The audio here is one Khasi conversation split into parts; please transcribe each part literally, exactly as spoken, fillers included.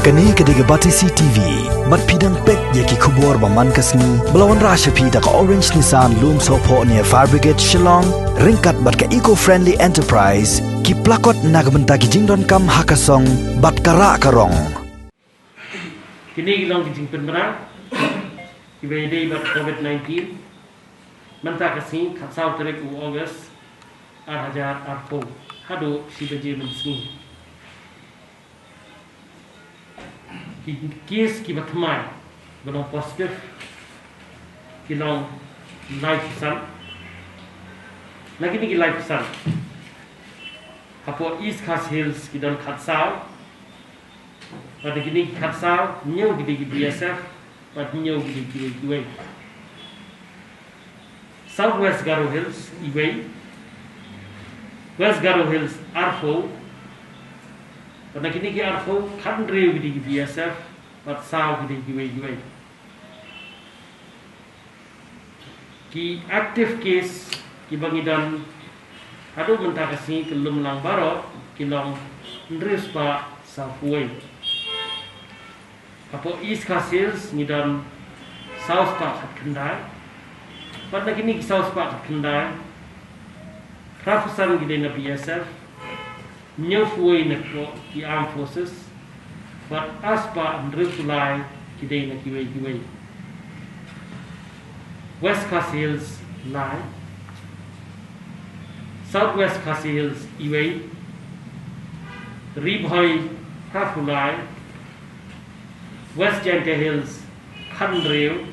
Kane ka dei ka Batesi T V. Bad phi dang peit ïa ki khubor ba man ka sngi ba la wanrah sha phi da ka Orange Nissan Lumsohphoh near Fire Brigade Shillong, ryngkat bad ka Eco Friendly Enterprise, ki plakot na ka bynta ki jingdonkam ha ka song bad ka rah ka rong. Kine ki long ki jingpynbna kiba ïadei bad covid nineteen. Mynta ka sngi, khatsaw tarik u August, ar hajar arphew, haduh shi baje mynsngi, ki case kiba thymmai ba long positive ki long laiphew san. Na kine ki laiphew san, hapoh East Khasi Hills ki don khatsaw. Bad na kine ki khatsaw, hynñiew ki dei ki B S F, bad hynñiew ki dei kiwei kiwei. South West Garo Hills, iwei. West Garo Hills, arphew. Bad na kine ki arphew, khathynriew ki dei ki B S F, bad saw ki dei kiwei kiwei. Ki active case kiba ngi don haduh mynta ka sngi, kyllum lang baroh, ki long hynriew spah sawphew wei. Hapoh East Khasi Hills ngi don saw spah khatkhyndai. Bad na kine ki saw spah khatkhyndai, phraphew san ki dei na B S F, hynñiewphew wei na ki Armed Forces, bad ar spah hynriewphew lai ki dei na kiwei kiwei. West Khasi Hills, lai. South West Khasi Hills, iwei. Ri Bhoi, phraphew lai. West Jaintia Hills, khathynriew.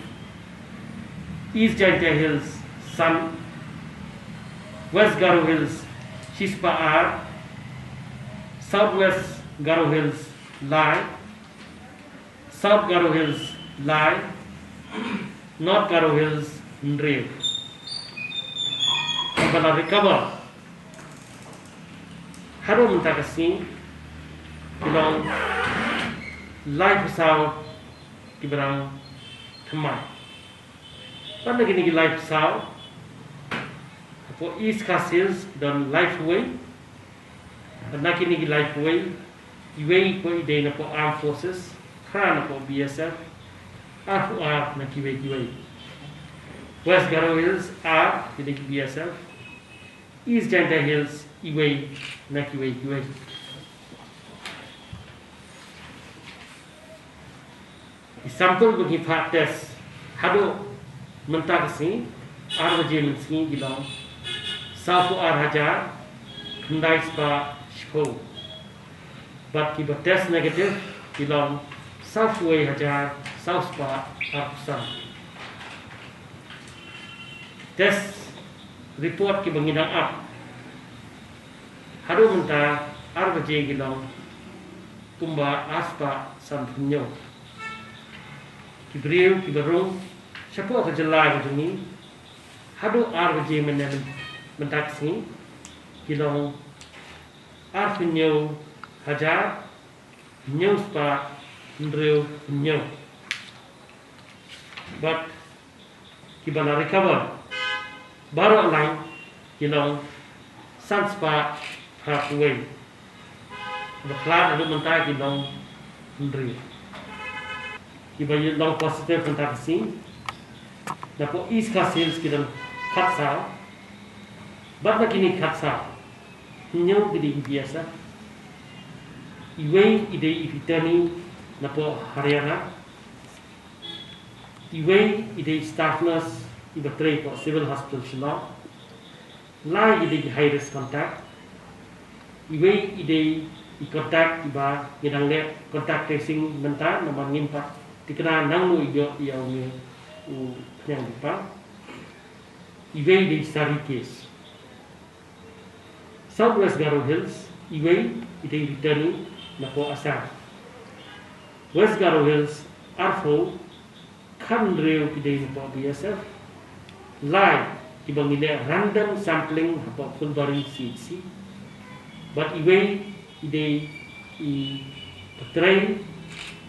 East Jaintia Hills, san. West Garo Hills, shispah ar. South West Garo Hills, lai. South Garo Hills, lai. North Garo Hills, hynriew. Kiba la recover haduh mynta ka sngi ki long laiphew saw kiba dang thymmai. Bad na kine ki laiphew saw, hapoh East Khasi Hills ki don laiphew wei. Bad na kine ki laiphew wei, iwei pat i dei napoh Armed Forces, phra napoh B S F, arphew ar na kiwei kiwei. West Garo Hills, ar ki dei ki B S F. East Jaintia Hills, iwei na kiwei kiwei. Ki sample ba ngi phah test haduh mynta ka sngi, ar baje mynsngi, ki long sawphew ar hajar khyndai spah shiphew. Bad kiba test negative ki long sawphew wei hajar saw spah arphew san. Test report kiba ngi dang ap haduh mynta, ar baje, ki long kumba ar spah sanphew hynñiew. Ki briew kiba rung shapoh ka jylla ka jong ngi haduh ar baje mynne, mynta ka sngi, ki long arphew hynñiew hajar hynñiew spah hynriew hynñiew. Bad kiba la recover baroh lang ki long san spah phraphew wei. Kiba khlad haduh mynta ki long hynriew. Kiba long positive mynta ka sngi napoh East Khasi Hills ki don khatsaw. Bad na kine khatsaw, hynñiew ki dei B S F, iwei i dei i attorney napoh Haryana, iwei i dei staff nurse iba trei hapoh Civil Hospital Shillong, lai i dei ki high risk contact, iwei i dei i contact iba ngi dang leh contact tracing mynta namar ngim pat thikna nangno i ïoh ïa une u khñiang diengphang, iwei i dei sari case. South West Garo Hills, iwei i dei attorney napoh Assam. West Garo Hills, arphew, khathynriew ki dei napoh B S F, lai kiba ngi leh random sampling hapoh Phulbari C H C. Bad iwei i dei iba trei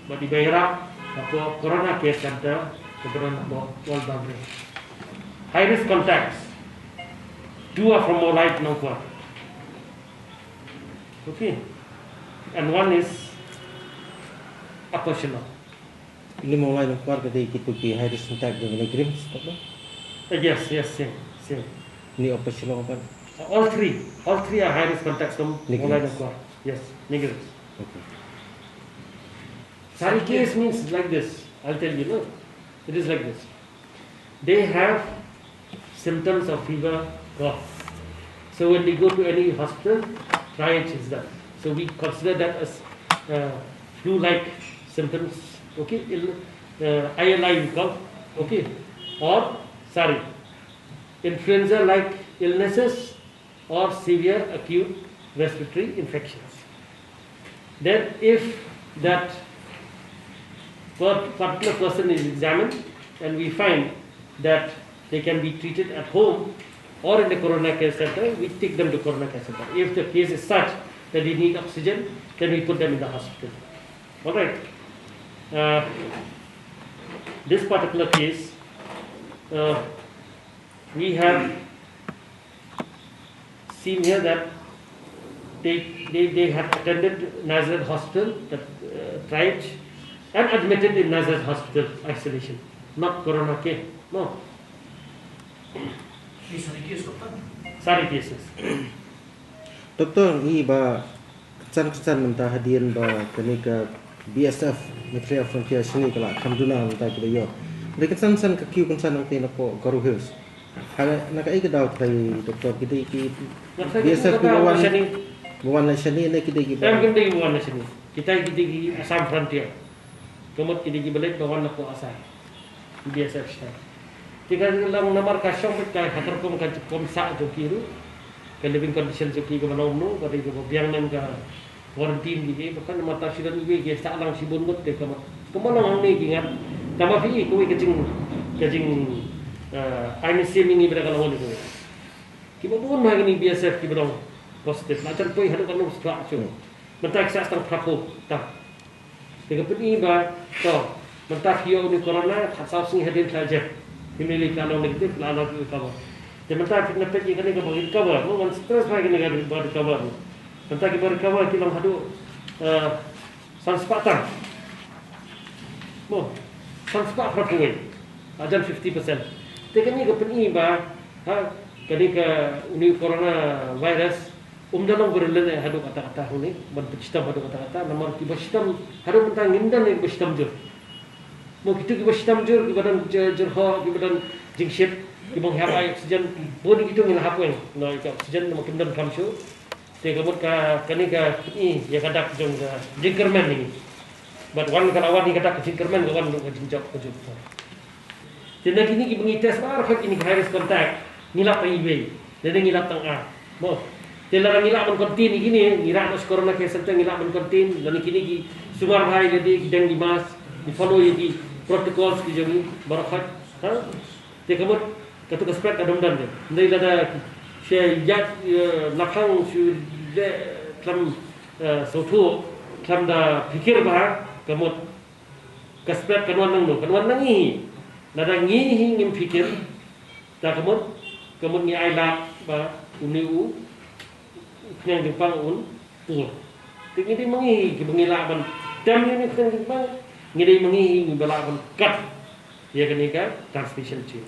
bad iba ïarap hapoh Corona Care Center kaba don hapoh World Boundary. High risk contacts, two are from Mawlai, Nongpoh. Okay. And one is Upper Shillong. Ni Mawlai Nongkwar ka dei kito ki high risk contact jong ni GRIHMS, tak ba? Uh, yes, yes, same, same. Ni Upper Shillong pat? All three, all three are high risk contacts from Ni Mawlai GRIHMS. Nongkwar. Yes, ni GRIHMS. Okay. Sari case means like this. I'll tell you, no? It is like this. They have symptoms of fever, cough. So when they go to any hospital, triage is done. So we consider that as uh, flu-like symptoms, okay? Ill, uh, I L I we call, okay? Or, sorry, influenza-like illnesses or severe acute respiratory infections. Then if that per-, particular person is examined and we find that they can be treated at home or in the corona care center, we take them to corona care center. If the case is such that they need oxygen, then we put them in the hospital. All right. Uh, this particular case, uh, we have seen here that they, they, they had attended Nazareth Hospital, the uh, triage, and admitted in Nazareth Hospital isolation, not corona care. No. Ni sari case, Doktor? Sari cases. Doktor, ngi ba kynsan kynsan mynta hadien ba kane ka B S F Meghalaya Frontier shini ka la kham duna mynta ki ba ïoh. Dei kynsan kynsan ka kiew kynsan nangta napoh Garo Hills. Ha na kaei ka daw trai, Doktor, ki dei ki Nangta B S F ka ki ba wan, shani. Ba wan na shani ne ki dei ki ba? Em, ki dei ki ba wan na shani. Kita ki dei ki Assam Frontier. Ka mut ki dei ki ba leit ba wan napoh Assam. B S F sha. Te ka long namar ka shong beit ka, ka rukom ka rukom sah jong ki ruh. Ka living condition jong ki ka ba long kumno, ka dei ka ba biang ne em ka quarantine ki, ki ba kan namar ta shu don iwei ki sah lang shibun ngut te ka mut. Kumba long hangne ki ngat. Tangba phi i kawei ka jing, ka jing, eh, ai mynsiem ïa ngi ba da ka long hangne kawei. Ki ba bun ha kine B S F ki ba long positive. La jan poi haduh ka nong stra chu. Mynta ki sah tang phra phew ta. Te ka pyni ba, to, mynta phi ïoh une u corona, khatsaw sngi hadien ka la jia. Phim lei ka long negative, la long recover. Te mynta phi na peit ïa kane ka ba recover, mo, wan stress ba kane ka ba recover. Mynta ki ba recover ki long haduh, eh, san spah tang. Mo, san spah phra phew wei. La jan fifty percent. Te kane ka pyni ba, ha, kane ka une u corona virus, um da long virulent haduh katta katta hangne, ban pynshitom haduh katta katta, namar ki ba shitom, haduh mynta ngim don ki ba shitom jur. Mo kito ki ba shitom jur, ki ba don jur, jur ho, ki ba don jingshit, ki ba ngi hap ai oxygen, bun kito ngi la hap weng, noh ïa ka oxygen, namar kim don kam shuh. Te ka mut ka, kane ka, i, ïa ka dak jong ka, jingkyrmen ngi. Bad wan ka la wan ïa ka dak ka jingkyrmen, ka wan ka jingjop ka jop. Te na kine ki ba ngi test baroh kine ki high risk contact, ngi lap tang iwei, lane ngi lap tang ar. Mo. Te lada ngi lah ban contain ïa kine, ngi rah noh sha corona care center, ngi lah ban contain, lane kine ki sumar bha ïa lade, ki dang ki mask, ki follow ïa ki protocols ki jong ngi baroh. Ha? Te ka mut, kato ka spread ka dang don te. Hynrei lada shu ïaid, eh, naphang shu leh khlem, eh, sngewthuh, khlem da phikir bha, ka mut. Ka spread kan wan nangno, kan wan na ngi hi. Lada ngi hi ngim phikir, te ka mut, ka mut ngi ai lad ba une u khñiang jingpang un pur. Te ngi dei ma ngi hi, ki ba ngi lah ban tem ïa une u khñiang jingpang, ngi dei ma ngi hi, ngi ba lah ban kat ïa kane ka transmission chain.